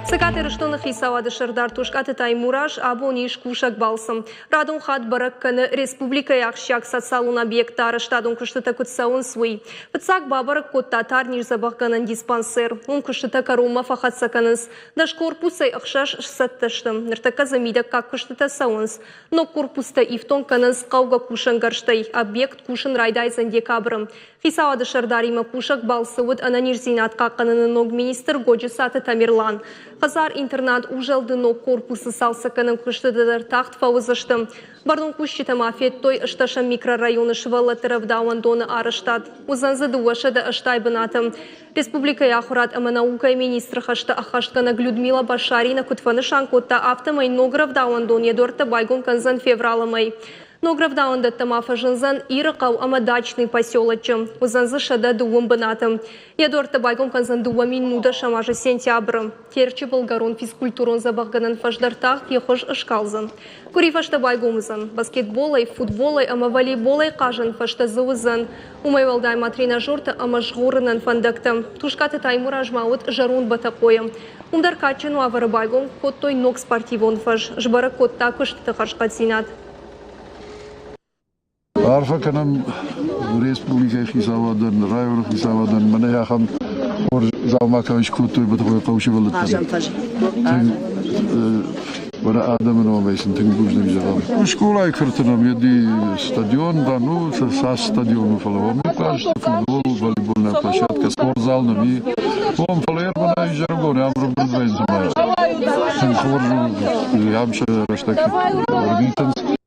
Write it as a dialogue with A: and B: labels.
A: Цӕгат Ирыстоны хицауады сӕрдар Тускъаты Таймураз абон ис кусӕг балцы. Радон хатт бӕрӕг кӕны республикӕйы ахсджиаг социалон объектты арӕзтадон куыстытӕ куыд цӕуынц, уый. Фыццаг бабӕрӕг кодта тарниздзӕбӕхгӕнӕн диспансер. Уым куыстытӕ кӕронмӕ фӕхӕццӕ кӕнынц. 10 корпусӕй 6 сцӕттӕ сты. Ныртӕккӕ дзы мидӕггаг куыстытӕ цӕуынц. Ног корпустӕ ифтонг кӕнынц хъӕугӕ кусӕнгӕрзтӕй. Объект кусын райдайдзӕн декабры. Хицауады сӕрдаримӕ кусӕг балцы уыд ӕнӕниздзинад хъахъхъӕныны ног министр Годжысаты Тамерлан. Хӕдзар-интернат Узӕлды ног корпусы цалцӕггӕнӕн куыстытӕ дӕр тагъд фӕуыдзысты. Бӕрнон кусджытӕ ма федтой ӕстӕсӕм микрорайоны сывӕллӕтты рӕвдауӕндоны арӕзтад. Уыдзӕн дзы 280 бынаты. Республикӕйы ахуырад ӕмӕ наукӕйы министры хӕстӕ ӕххӕстгӕнӕг Людмила Башарина куыд фӕнысан кодта, афтӕмӕй ног рӕвдауӕндон йӕ дуӕрттӕ байгом кӕндзӕн февралы мӕй. Ног рӕвдауӕндӕттӕ ма фӕзындзӕн Ирыхъӕу ӕмӕ Дачный поселоччы. Уыдзӕн дзы 130 бынаты. Йӕ дуӕрттӕ байгом кӕндзӕн 2010 азы сентябры. Терчы былгӕрон физкультурон дзӕбӕхгӕнӕн фӕз дӕр тагъд йӕ хуыз скалдзӕн. Къуыри фӕстӕ байгом уыдзӕн. Баскетболӕй, футболӕй ӕмӕ волейболӕй хъазӕн фӕзтӕ дзы уыдзӕн. Уымӕй уӕлдай ма тренажертӕ ӕмӕ згъорынӕн фӕндӕгтӕ. Тускъаты Таймураз ма уыд зӕронд Бӕтӕхъойы. Уым дӕр кадджын уавӕры байгом кодтой ног спортивон фӕз. Сбӕрӕг кодта куыстыты хӕрзхъӕддзинад.
B: Арфӕ кӕнӕм республикӕйы хицауадӕн, районы хицауадӕн, мӕнӕ ахӕм хорз дзаума кӕй скодтой Бӕтӕхъойы хъӕуы сывӕллӕттӕн. Тынг мӕнӕ адӕмы номӕй сын тынг бузныг зӕгъӕм. Скъолайы кӕрты нӕм еди стадион, да, ну, цас стадион у, фӕлӕ уым хъазт, футбол, волейбольная площадка, спортзал нӕм и. Уым, фӕлӕ ӕрмӕнӕ изӕрыгон ам рымбырд вӕййынц ӕмӕ тынг хорз у, ам сӕ рӕстӕг ӕрвитынц.